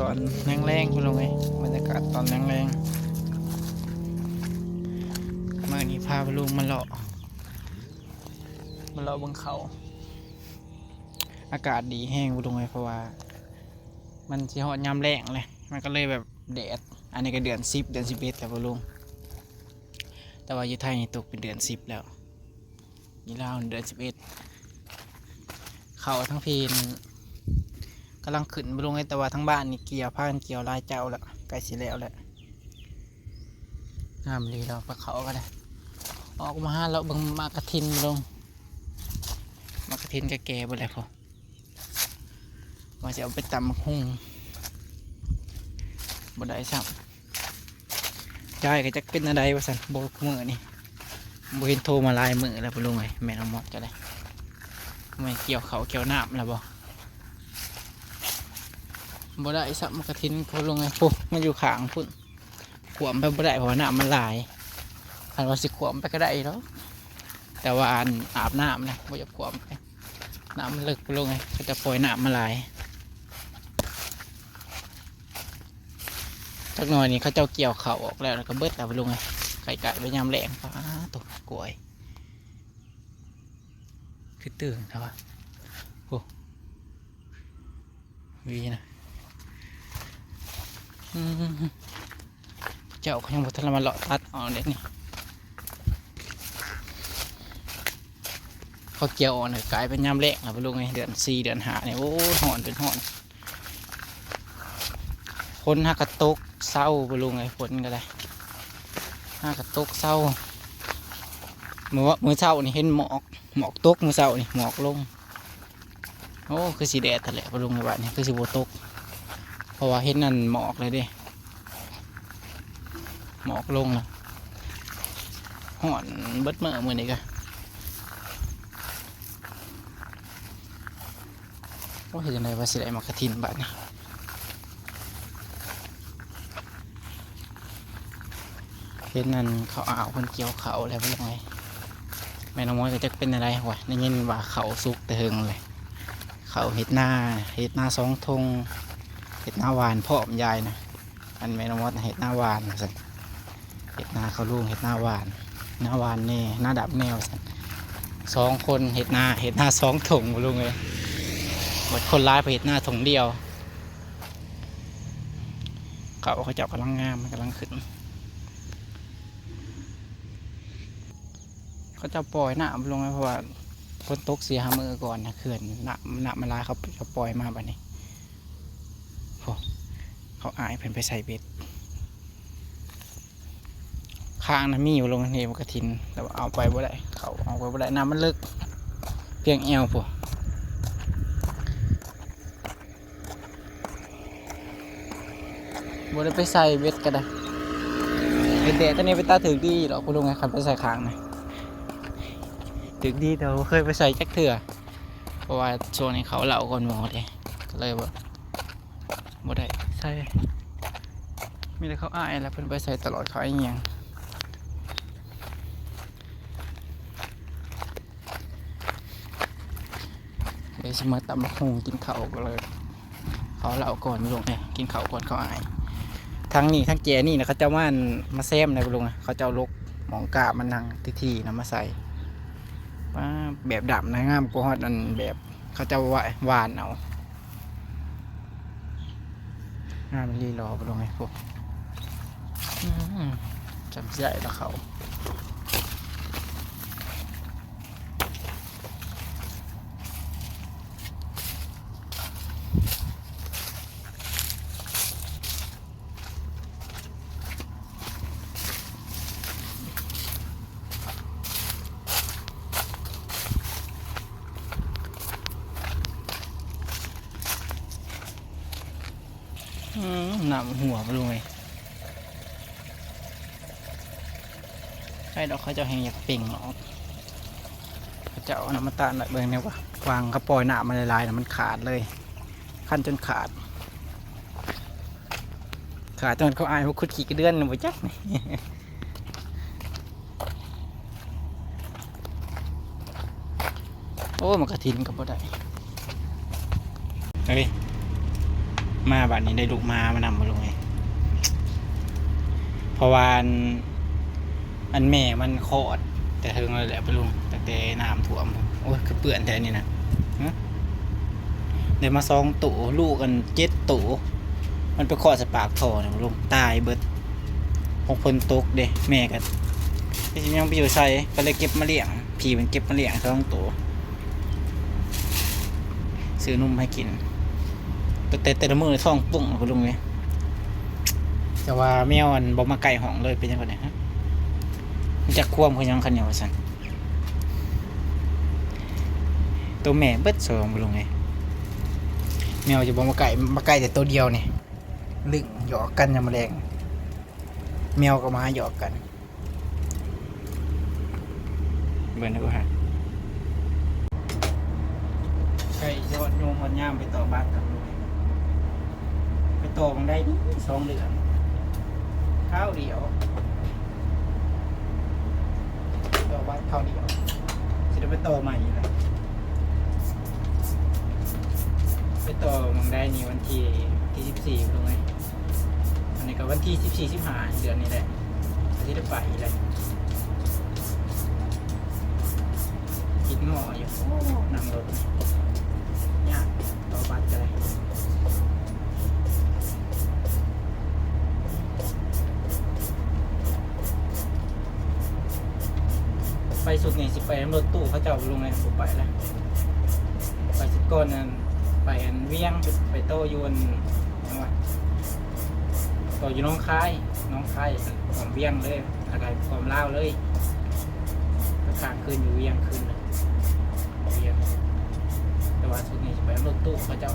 ຕອນແລງໆ ພີ່ນ້ອງເອີຍ ບັນຍາກາດຕອນແລງໆ ມື້ນີ້ພາພໍ່ລຸງມາເລາະ ມາເລາະເບິ່ງເຂົ້າ. ອາກາດດີແຮງ ພໍ່ລຸງເອີຍ ເພາະວ່າມັນຊິຮອດຍາມແລ້ງແລ້ວ ມັນກໍເລີຍແບບແດດ. ອັນນີ້ກໍເດືອນສິບ ເດືອນສິບເອັດແລ້ວ ພໍ່ລຸງ ແຕ່ວ່າຢູ່ໄທນີ້ຕົກເປັນເດືອນສິບແລ້ວ. ຢູ່ລາວເດືອນສິບເອັດ ເຂົ້າທາງພີ້ກຳລັງຂຶ້ນ ບໍ່ລົງເລີຍ, ແຕ່ວ່າທາງບ້ານນີ້ກ່ຽວ ພາກັນກ່ຽວຫຼາຍເຈົ້າແລ້ວ ໃກ້ຊິແລ້ວແລ້ວ. ງາມອີ່ຫຼີດອກປາເຂົ້າກໍໄດ້. ອອກມາຫາເລາະເບິ່ງໝາກກະທິນ ບໍ່ລົງ ໝາກກະທິນກໍແກ່ເບິດແລ້ວພຸ້ນ. ວ່າຊິເອົາໄປຕຳບັກຫຸ່ງ ບໍ່ໄດ້ຊ້ຳ. ຍາຍກໍຈັກເປັນແນວໃດວ່າຊັ້ນ ບໍ່ ມື້ນີ້ບໍ່ເຫັນໂທມາຫຼາຍມື້ແລ້ວ ພໍ່ລຸງເອີຍ. ແມ່ນ້ອງມອດກໍໄດ້ ແມ່ນກ່ຽວເຂົ້າກ່ຽວນ້ຳແລ້ວບໍ່? ບໍ່ໄດ້ຊ້ຳໝາກກະທິນ ພໍ່ລຸງເອີຍ. ໂອ້ ມັນຢູ່ຂ້າງພຸ້ນ ຂວມໄປບໍ່ໄດ້ ເພາະວ່ານ້ຳມັນຫຼາຍ. ຄັນວ່າຊິຂວມໄປກໍໄດ້ຢູ່ດອກ ແຕ່ວ່າອັນ ອາບນ້ຳນະ ບໍ່ຢາກຂວມໄປ. ນ້ຳມັນເລິກ ພໍ່ລຸງເອີຍ ເຂົາຈະປ່ອຍນ້ຳມາຫຼາຍ. ຈັກໜ່ອຍນີ້ເຂົາເຈົ້າກ່ຽວເຂົ້າອອກແລ້ວ ແລ້ວກໍເບິດແລ້ວ ພໍ່ລຸງເອີຍ. ໃກ້ໆໄປຍາມແລ້ງ ປາໂທ້ ກ້ວຍຄືຕຶງແທ້ວະ. ໂອ້ ຫວີນະ ອືມ ເຈົ້າກໍຍັງບໍ່ທັນລະມາເລາະຕັດເອົາເດ້ນີ້. ເຂົາກ່ຽວອອກນີ້ກາຍເປັນຍາມແລ້ງແລ້ວ ພໍ່ລຸງເອີຍ. ເດືອນສີ່ ເດືອນຫ້ານີ້ ໂອ້ຍ ຮ້ອນເປັນຮ້ອນ. ຝົນຫາກະຕົກເຊົາ ພໍ່ລຸງເອີຍ ຝົນກໍໄດ້ ຫາກະຕົກເຊົາ. ມື້ ມື້ເຊົ້ານີ້ເຫັນໝອກ ໝອກຕົກ ມື້ເຊົ້ານີ້ໝອກລົງ. ໂອ້ ຄືຊິແດດແທ້ແຫຼະ ພໍ່ລຸງເອີຍ ບາດນີ້ຄືຊິບໍ່ຕົກ ເພາະວ່າເຫັນອັນໝອກແລ້ວເດ້ ໝອກລົງແລ້ວ. ຮ້ອນເບິດມື້ມື້ນີ້ກະ ໂອ້ ເຮັດຈັ່ງໃດວ່າຊິໄດ້ໝາກກະທິນບາດນີ້. ເຫັນອັນເຂົາອາວເພິ່ນກ່ຽວເຂົ້າແລ້ວ ເປັນຫຍັງ ແມ່ນ້ອງມອຍກໍຈັກເປັນແນວໃດ. ໂອ້ຍ ໄດ້ຍິນວ່າເຂົ້າສຸກແຕ່ເຫິງແລ້ວ ເຂົ້າເຮັດນາ ເຮັດນາສອງທົ່ງ ເຮັດນາຫວ່ານພ້ອມ ຍາຍນະ. ອັນແມ່ນ້ອງມອຍເຮັດນາຫວ່ານວ່າຊັ້ນ ເຮັດນາເຂົ້າລຸງ ເຮັດນາຫວ່ານ ນາຫວ່ານແດ່ ນາດຳແດ່ວ່າຊັ້ນ. ສອງຄົນເຮັດນາ ເຮັດນາສອງຖົງ ພໍ່ລຸງເອີຍ. ບັດຄົນຫຼາຍໄປເຮັດນາຖົງດຽວ. ເຂົ້າເຂົາເຈົ້າກຳລັງງາມ ມັນກຳລັງຂຶ້ນ. ເຂົາເຈົ້າປ່ອຍນ້ຳລົງ ເພາະວ່າຝົນຕົກສີ່ຫ້າມື້ກ່ອນນະ ເຂື່ອນ ນ້ຳ ນ້ຳມັນຫຼາຍ ເຂົາ ເຂົາປ່ອຍມາບັດນີ້. ໂອ້ ເຂົາອ້າຍເພິ່ນໄປໃສ່ເບັດ. ຄ້າງນະມີຢູ່ ລົງເຮັດໝາກກະທິນ ແຕ່ວ່າເອົາໄປບໍ່ໄດ້ ເຂົາເອົາໄປບໍ່ໄດ້ ນ້ຳມັນເລິກ ພຽງແອວພຸ້ນ. ບໍ່ໄດ້ໄປໃສ່ເບັດກໍໄດ້. ເປັນແດດຕອນນີ້ເປັນຕາຖືກດີດອກ ບໍ່ຮູ້ໄງ ຄັນໄປໃສ່ຄ້າງນະ ຖືກດີ ແຕ່ບໍ່ເຄີຍໄປໃສ່ຈັກເທື່ອ ເພາະວ່າຊ່ວງນີ້ເຂົາເລົ່າກ່ອນໝູ່ເດ້ ກໍເລີຍແບບບໍ່ໄດ້ໃສ່. ມີແຕ່ເຂົາອ້າຍແຫຼະ ເພິ່ນໄປໃສ່ຕະຫຼອດ ເຂົາອ້າຍຫຍັງ. ເດ ຊິມາຕຳບັກຫຸ່ງກິນເຂົ້າກໍເລີຍ ເຂົາເລົ່າກ່ອນ ລຸງເອີຍ ກິນເຂົ້າກ່ອນເຂົາອ້າຍ. ທາງນີ້ ທາງແຈນີ້ນະ ເຂົາເຈົ້າມາ ມາແຊມນະ ລຸງ ເຂົາເຈົ້າຫຼົກໝອງກາບມານັ່ງທີ່ໆນະ ມາໃສ່. ປ້າ ແບບດຳນະ ງາມກວ່າຮອດອັນແບບເຂົາເຈົ້າຫວ່ານເອົາ. ງາມອີ່ຫຼີ ລໍບໍ່ລົງໃຫ້ພວກ ອືມ ຈຳໃຈລະເຂົາ. ອືມ ນ້ຳຫົວບໍ່ລຸງເອີຍ. ໃຊ່ດອກ ເຂົາເຈົ້າແຮ່ງຢາກເປັ່ງອອກ ເຂົາເຈົ້າເອົານ້ຳມັນຕານໄວ້. ເບິ່ງແນ່ວ່າ ວາງເຂົາປ່ອຍນ້ຳມາຫຼາຍໆນະ ມັນຂາດເລີຍ ຄັນຈົນຂາດ ຂາດຈົນເຂົາອ້າຍຫົວຂຸດຂີ້ກະເດືອນບໍ່ຈັກນີ້. ໂອ້ ໝາກກະທິນກໍບໍ່ໄດ້ ເອີຍ. ມາບາດນີ້ໄດ້ລູກໝາມານຳບໍ່ລຸງເອີຍ ເພາະວ່າອັນ ອັນແມ່ມັນຄອດແຕ່ເທິງແລ້ວແຫຼະປະລຸງ ຕັ້ງແຕ່ນ້ຳຖ້ວມ ໂອ້ຍ ຄືເປື້ອນແທ້ນີ້ນະ ຮະ ໄດ້ມາສອງໂຕ ລູກອັນເຈັດໂຕ ມັນໄປຄອດໃສ່ປາກທໍ່ນະປະລຸງ ຕາຍເບິດ ຫົກຝົນຕົກເດ້ ແມ່ກໍ ຈັກຊິຍັງໄປຢູ່ໃສ ກໍເລີຍເກັບມາລ້ຽງ ພີ່ເພິ່ນເກັບມາລ້ຽງສອງໂຕ ຊື້ນົມໃຫ້ກິນ ແຕ່ ແຕ່ ແຕ່ລະມື້ທ້ອງປຸ້ງພຸ້ນລຸງເອີຍ ແຕ່ວ່າແມວອັນບໍ່ມາໃກ້ຫ້ອງເລີຍ ເປັນຫຍັງບັດນີ້ ຮະ ຈັກຄວາມຄືຫຍັງຄັນຫຍັງວ່າຊັ້ນ ໂຕແມ່ເບິດສອງພຸ້ນລຸງເອີຍ ແມວຈະບໍ່ມາໃກ້ ມາໃກ້ແຕ່ໂຕດຽວນີ້ ລຶ້ງຫຍອກກັນຍາມມື້ແລງ ແມວກັບໝາຫຍອກກັນ. ເບິ່ງດູຮະ ໃກ້ຊິຮອດໂຍມຮອດຍາມໄປຕໍ່ບັດກັນ ໄປຕໍ່ໝ່ອງໃດນີ້ ສອງເດືອນ ຄາວດຽວ ຕໍ່ບັດຄາວດຽວ ຊິໄດ້ໄປຕໍ່ໃໝ່ອີກແລ້ວ ໄປຕໍ່ໝ່ອງໃດນີ້ ວັນທີ ວັນທີສິບສີ່ ລົງໄງ. ອັນນີ້ກໍວັນທີສິບສີ່ ສິບຫ້າ ເດືອນນີ້ແຫຼະ ກໍຊິໄດ້ໄປແຫຼະ ຄິດງໍ້ຢູ່ ໂອ້ ນັ່ງລົດຍາກ ຕໍ່ບັດກໍໄດ້ ໄປຊຸດນີ້ຊິໄປນຳລົດຕູ້ເຂົາເຈົ້າ ບໍ່ລົງໃນບໍ່ໄປແລ້ວ ໄປຊຸດກ່ອນນັ້ນ ໄປອັນວຽງ ໄປຕໍ່ຢູ່ອັນ ຫຍັງວະ ຕໍ່ຢູ່ໜອງຄາຍ ໜອງຄາຍ ຂອງວຽງເລີຍ ແລ້ວກໍຂອງລາວເລີຍ ໄປຄ້າງຄືນຢູ່ວຽງຄືນໜຶ່ງ ວຽງ ແຕ່ວ່າຊຸດນີ້ຊິໄປນຳລົດຕູ້ເຂົາເຈົ້າ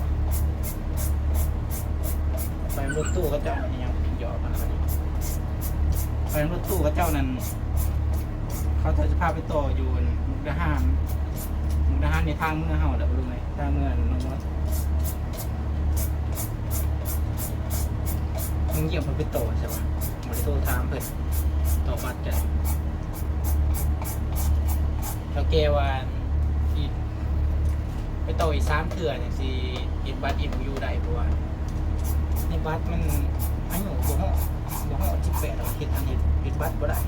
ໄປນຳລົດຕູ້ເຂົາເຈົ້າ ຍັງຫຍອກກັນ ໄປນຳລົດຕູ້ເຂົາເຈົ້ານັ້ນ ເຂົາເຈົ້າຊິພາໄປຕໍ່ຢູ່ອັນມຸກດາຫານ ມຸກດາຫານນີ້ທາງເມືອເຮົາແຫຼະ ບໍ່ຮູ້ແມ່ນ ທາງເມືອນ້ອງມອດ ຍັງຢ້ຽມເພິ່ນໄປຕໍ່ຊະວ່າ ບໍ່ໄດ້ໂທຖາມເພິ່ນ ຕໍ່ບັດກັນ ເຖົ້າແກ່ວ່າ ອີກ ໄປຕໍ່ອີກສາມເທື່ອຈັ່ງຊິເຮັດບັດເອັມໂອຢູໄດ້ ເພາະວ່າໃນບັດມັນອາຍຸບໍ່ຮອດ ບໍ່ຮອດສິບແປດ ເຮັດອັນ ເຮັດ ເຮັດບັດບໍ່ໄດ້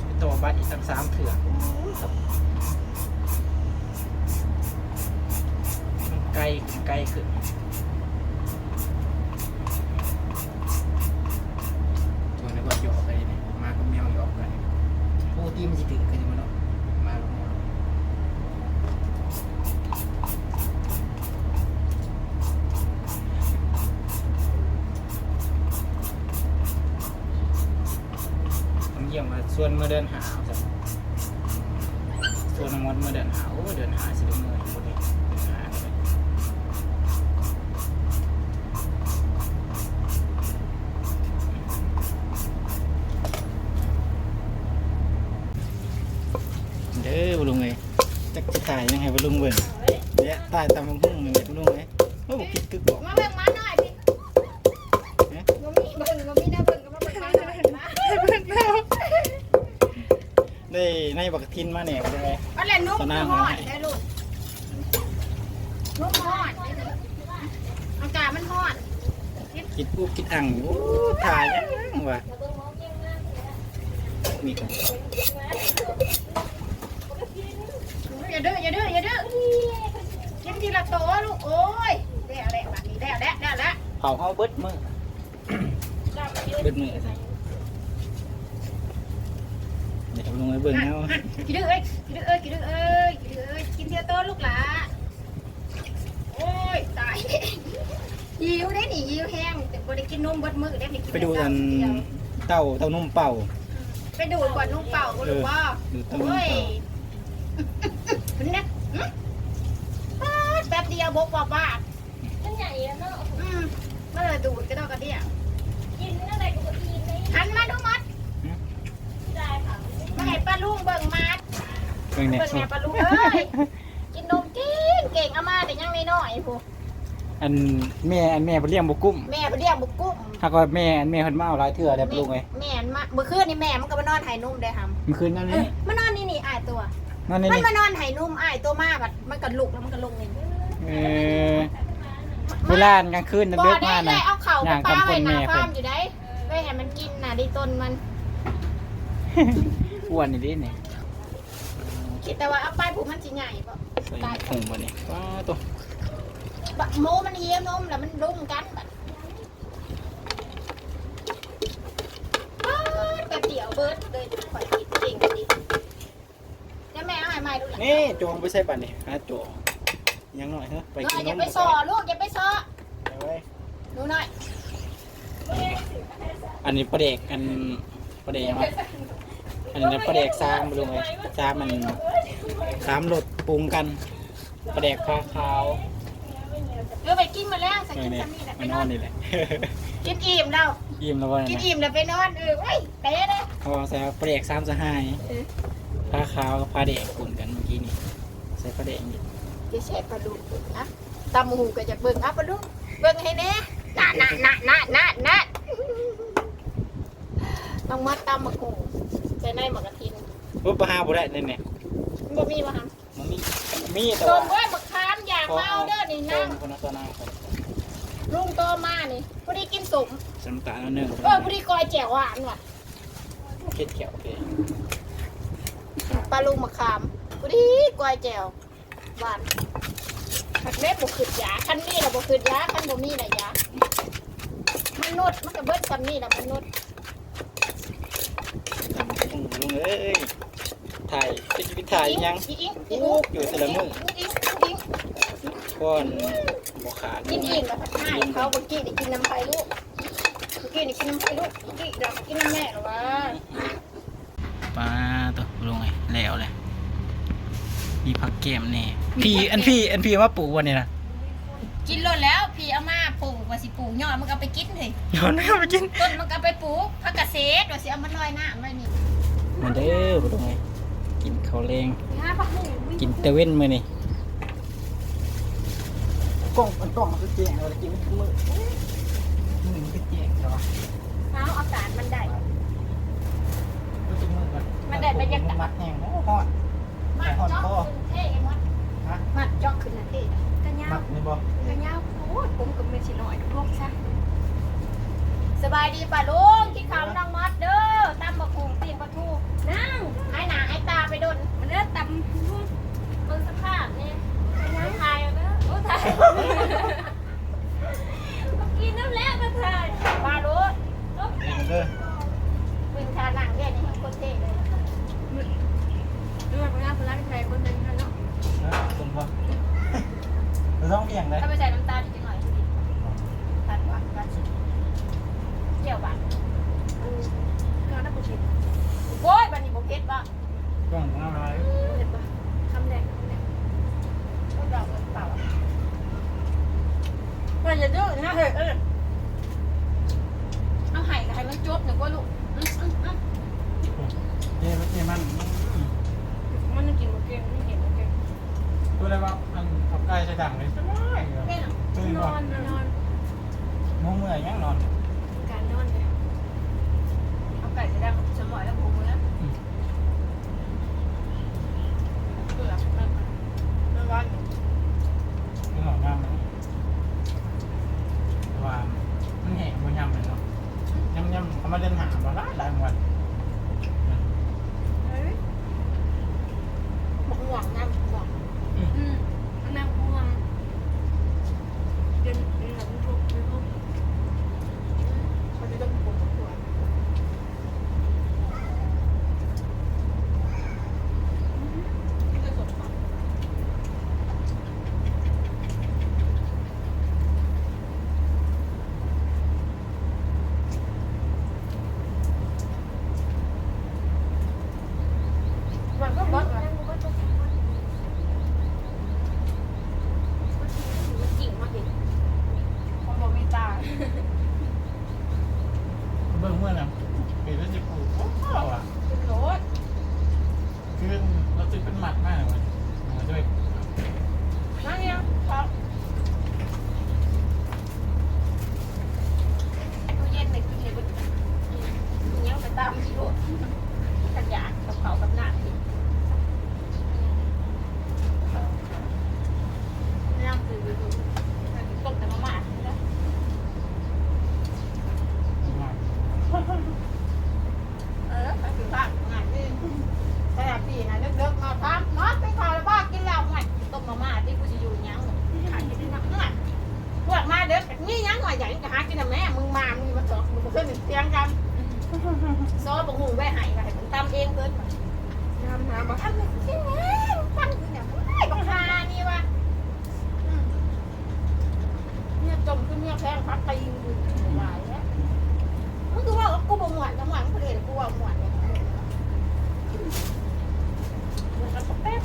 ໄປຕໍ່ບັດອີກຕັ້ງສາມເທື່ອ ໂອ້ຍ ມັນໄກຂຶ້ນ ໄກຂຶ້ນ. ເບິ່ງແລ້ວກໍຫຍອກກັນນີ້ ໝາກັບແມວຫຍອກກັນ ໂອ້ ຕີນມັນຊິຖືກກັນຢູ່ບໍ່ເນາະ ໝາກັບແມວ ຕ້ອງຢ້ຽມວ່າຊວນເມື່ອເດືອນຫ້າ ວ່າຊັ້ນ ຊວນນ້ອງມອດເມື່ອເດືອນຫ້າ ໂອ້ຍ ເດືອນຫ້າຊິໄດ້ເມືອຢູ່ບໍ່ນີ້ ເດືອນຫ້າ ເດີ ບໍ່ລຸງເອີຍ ຈັກຊິຖ່າຍຫຍັງໃຫ້ບໍ່ລຸງເບິ່ງ ແລະ ຖ່າຍຕຳບັກຫຸ່ງນີ້ແຫຼະບໍ່ລຸງເອີຍ ໂອ້ ຜິດກຶກບໍ່ ມາເບິ່ງໝານ້ອຍ ຮະ ບໍ່ມີເບິ່ງ ບໍ່ມີແນວເບິ່ງ ກໍມາເບິ່ງໝານ້ອຍ ມາ ໃນ ໃນບັກກະທິນມາແດ່ບໍ່ໄດ້ ອັນແຫຼະ ນຸ່ມຮ້ອນໄດ໋ລູກ ນຸ່ມຮ້ອນ ອາກາດມັນຮ້ອນ ກິນປຸບກິນອັ່ງ ໂອ້ ຖ້າຫຍັງວະ ນີ້ກໍ ຢ່າດື້ ຢ່າດື້ ຢ່າດື້ ກິນທີລະໂຕລູກ ໂອ້ຍ ແລ້ວແຫຼະ ບາດນີ້ແລ້ວແຫຼະ ແລ້ວແຫຼະ ເຜົາເຮົາເບິດມື້ ເບິດມື້ຊະ ດຽວລົງໄປເບິ່ງເອົາ ຂີ້ດື້ເອີຍ ຂີ້ດື້ເອີຍ ຂີ້ດື້ເອີຍ ຂີ້ດື້ເອີຍ ກິນທີລະໂຕລູກຫຼ້າ ໂອ້ຍ ຕາຍ ຫິວເດ້ນີ້ ຫິວແຮງ ແຕ່ບໍ່ໄດ້ກິນນົມເບິດມື້ເດ້ນີ້ ໄປດູດອັນ ເຕົ້າ ເຕົ້ານົມເປົ່າ ໄປດູດກ່ອນນົມເປົ່າບໍ່ ເອີ ລູກບໍ່ ດູດເຕົ້ານົມເປົ່າ ໂອ້ຍ ເພິ່ນເຮັດ ປາດ ແປັບດຽວບົກບາບ ມັນໃຫຍ່ແລ້ວເນາະ ອືມ ມັນລະດູດກະດອກກະເດຍ ກິນແນວໃດກໍບໍ່ອີ່ມເດ້ ຫັນມາດູໝົດ ອືມ ມາໃຫ້ປ້າລຸງເບິ່ງໝາ ເບິ່ງແດ່ ເບິ່ງແດ່ປ້າລຸງເອີຍ ກິນນົມເກັ່ງໆ ເອົາມາແຕ່ຍັງນ້ອຍໆພຸ້ນ ອັນແມ່ ອັນແມ່ເພິ່ນລ້ຽງບໍ່ກຸ້ມ ແມ່ເພິ່ນລ້ຽງບໍ່ກຸ້ມ ຫາກວ່າແມ່ ອັນແມ່ເພິ່ນມາເອົາຫຼາຍເທື່ອແລ້ວປ້າລຸງເອີຍ ແມ່ນ ມາ ມື້ຄືນນີ້ແມ່ມັນກໍມານອນໃຫ້ນົມໄດ້ຫຳ ມື້ຄືນນັ້ນນີ້ ເອີ ມານອນນີ້ໆ ອ້າຍຕົວະ ນອນນີ້ ມັນມານອນໃຫ້ນົມ ອ້າຍຕົວະມາບັດ ມັນກໍລຸກແລ້ວມັນກໍລົງນີ້ ເອີ ເວລາກາງຄືນເດິກໆມານະ ເອົາເຂົ້າໄປປະໄວ້ໜ້າຟາມຢູ່ໃດ ເອີ ເລີຍໃຫ້ມັນກິນໜ້າດີຕົນມັນ ອ້ວນອີ່ຫຼີນີ້. ຄິດແຕ່ວ່າເອົາໄປຜູ້ມັນຊິໃຫຍ່ບໍ່? ໃສ່ ໃສ່ ຫຸ່ງບັດນີ້ ປາໂຕ ບະ ໝູມັນຫິວນົມແລ້ວມັນລຸມກັນບັດ ປາດ ແປັບດຽວເບິດເລີຍ ຂ້ອຍກິນເກັ່ງດີ. ດຽວແມ່ເອົາໃຫ້ໃໝ່ລູກຫຼານ ນີ້ ໂຈໄປໃສ່ບັດນີ້ ຫາໂຈ ຍັງໜ້ອຍເຮີ ໄປກິນນົມ ຢ່າໄປສໍ້ລູກ ຢ່າໄປສໍ້ ເອົາໄວ້ ໜູນ້ອຍ. ອັນນີ້ປາແດກ ອັນ ປາແດກຫຍັງວະ? ອັນນີ້ປາແດກຊາມ ບໍ່ຮູ້ເລີຍ ຊາມ ອັນ ຊາມລົດປຸງກັນ ປາແດກຜາຂາວ. ເອີ ໄປກິນມາແລ້ວ ໃສ່ກິນຊ່ຳນີ້ແຫຼະ ໄປນອນນີ້ແຫຼະ ກິນອີ່ມແລ້ວ ອີ່ມແລ້ວບໍ່? ກິນອີ່ມແລ້ວໄປນອນ ເອີ ໂອ້ຍ ເຕະເດ້ ເພາະວ່າໃສ່ປາແດກສາມສະຫາຍ ເອີ ຜາຂາວກັບຜາແດງປົນກັນເມື່ອກີ້ນີ້ ໃສ່ປາແດງຢູ່ ຈະແຊບປາດຸກນະ. ຕຳບັກຫຸ່ງກໍຢາກເບິ່ງ ເອົາປາດຸກເບິ່ງໃຫ້ແດ່ ນະ ນະ ນ້ອງມອດຕຳບັກຫຸ່ງ ໃສ່ໃນໝາກກະທິນ ໂອ້ ໄປຫາບໍ່ໄດ້ແນ່ໆ ບໍ່ມີບໍ່ຫຳ? ມັນມີ ມີແຕ່ວ່າ ໂອ້ຍ ບັກຂາມຢາກເມົາເດີນີ້ນາງ ລຸງໂທມານີ້ ພໍດີກິນສົ້ມ ໃສ່ນ້ຳຕານໜ້ອຍໜຶ່ງ ເອີ ພໍດີກ້ອຍແຈ່ວຫວານວ່າ ເຜັດແຂວ ໂອເຄ ປາລຸງບັກຂາມ ພໍດີກ້ອຍແຈ່ວຫວານ ຄັກແນ່ ບໍ່ຄຶດຢາ ຄັນມີລະບໍ່ຄຶດຢາ ຄັນບໍ່ມີລະຢາ ມະນຸດມັນກໍເບິດຊ່ຳນີ້ລະ ມະນຸດ. ຕຳບັກຫຸ່ງ ລຸງເອີຍ ຖ່າຍ ຈະຊິໄປຖ່າຍຫຍັງ ອີ່ອີ່ ອີ່ອີ່ ອຸກຢູ່ແຕ່ລະມື້ ອີ່ອີ່ ອີ່ອີ່ ກ່ອນບໍ່ຂາດ ກິນອີ່ມແລ້ວພັດໃຫ້ເຂົາ ມື້ກີ້ໄດ້ກິນນຳໃຜລູກ ມື້ກີ້ໄດ້ກິນນຳໃຜລູກ ມື້ກີ້ລະກິນນຳແມ່ລະວ່າ. ປາໂຕ ລຸງເອີຍ ແລ້ວແຫຼະ ມີຜັກແກ້ມແດ່ ພີ່ ອັນພີ່ ອັນພີ່ມາປູກບໍ່ນີ້ນະ? ກິນໂລດແລ້ວ ພີ່ເອົາມາປູກ ວ່າຊິປູກ ຍອດມັນກໍເອົາໄປກິນເຮີ້ຍ ຍອດມັນກໍເອົາໄປກິນ ຕົ້ນມັນກໍເອົາໄປປູກ ຜັກກະເສດ ວ່າຊິເອົາມາລອຍນ້ຳໄວ້ນີ້ ມາເດີ ບໍ່ຕ້ອງໃຫ້ ກິນເຂົ້າແລງ ກິນແຕ່ເວັນມື້ນີ້ ກ້ອງ ອັນກ້ອງມັນຄືແຈ້ງ ແລ້ວກິນມື້ ມື້ນີ້ຄືແຈ້ງແທ້ວະ ເອົາ ອາກາດມັນໄດ້ ມັນໄດ້ບັນຍາກາດ ມັດແຮງ ໂອ້ ຮ້ອນ ມັດເຈາະຂຶ້ນເທ່ໝົດ ຮະ ມັດເຈາະຂຶ້ນນະເທ່ ກະຍາວ ມັດນີ້ບໍ່ ກະຍາວໂພດ ຜົມກໍແມ່ນຊິນ້ອຍ ພວກຊະ. ສະບາຍດີປ້າລຸງ ກິນເຂົ້ານຳນ້ອງມອດເດີ ຕຳບັກຫຸ່ງ ປີ້ງປາທູ ນາງ ຫາຍໜ້າຫາຍຕາໄປດົນ ມາເດີ ຕຳ ເບິ່ງສະພາບແນ່ ກະຍາວ ຖ່າຍເອົາເດີ ໂອ້ ຖ່າຍ ກິນນຳແລ້ວກໍຖ່າຍ ມາໂລດ ເດີ ເປັນທ່ານັ່ງເດ້ນີ້ ຄົນເທ່ເລີຍ ເອີ ເວລາເພິ່ນໄລຟ໌ໄປຄົນເປັນເນາະ ເອີ ຄົນບໍ່ ບໍ່ຕ້ອງພຽງເດ້ ເອົາໄປໃສ່ນ້ຳຕານ ຈັກໜ້ອຍ ຕັດຫວານ ຕັດສຸກ ແຈ່ວຫວານ ເອີ ກໍໄດ້ບໍ່ເຜັດ ໂອ້ຍ ບັດນີ້ບໍ່ເຜັດບໍ່? ຕ້ອງເອົາຫຼາຍ ເຫັນບໍ່? ຄຳແດງ ຄຳແດງ ພວກເຮົາເອີ້ນເປົ່າ ເພິ່ນຢ່າດື້ນະເຮີ້ຍ ເອີ ເອົາໃຫ້ກໍໃຫ້ມັນຈົບນີ້ກວ່າລູກ ອືມ ອືມ ອືມ ເອີ ມັນ ມັນ ອືມ ມັນຍັງກິນບໍ່ເກັ່ງ ມັນເຫັນບໍ່ເກັ່ງ ກໍເລີຍວ່າ ອັນ ເອົາໄກ່ໃສ່ດັງນີ້ສະບາຍເລີຍ ເປັນຫຍັງ? ຕື່ນ ນອນ ນອນ ບໍ່ເມື່ອຍຫຍັງນອນ ການນອນເດ້ ເອົາໄກ່ໃສ່ດັງ ສະບາຍແລ້ວບໍ່ເມື່ອຍ ອືມ ເບື່ອ ແມ່ນ ແມ່ນວ່າ ກິນເຂົ້າຍາມ ວ່າມັນແຫ້ງບໍ່ຍາມນັ້ນເນາະ ຍາມ ຍາມເຂົ້າມາເດືອນຫ້າ ບໍ່ຫຼາຍ ຫຼາຍໝົດ ເອີຍ ບັກມ່ວງ ນ້ຳບັກມ່ວງ ອືມ ອືມ ນ້ຳບັກມ່ວງ ເດືອນ ເດືອນ ເດືອນ ເດືອນ ເຂົາຈະເອີ້ນ ມີຫຍັງໜ້ອຍໃຫຍ່ກໍຫາກິນນະແມ່ ມຶງມາ ມຶງມາຊອກ ມຶງບໍ່ເຄີຍມີສຽງກັນ ຊອບບັກຫຸ່ງໄວ້ໃຫ້ ວ່າໃຫ້ເພິ່ນຕຳເອງເພິ່ນ ຍາມ ຍາມວ່າ ຕຳເອງ ຕຳອີຫຍັງ ໂອ້ຍ ບັກຫ່ານີ້ວ່າ ອືມ ເມຍຈົ່ມຄືເມຍແພງ ພັກຕີນຢູ່ ບໍ່ໄດ້ແລ້ວ ມຶງຄືວ່າ ໂອ້ ກູບໍ່ມ່ວນ ກໍມ່ວນ ກູເລີຍ ກູເວົ້າມ່ວນ ແລ້ວກໍແປັບ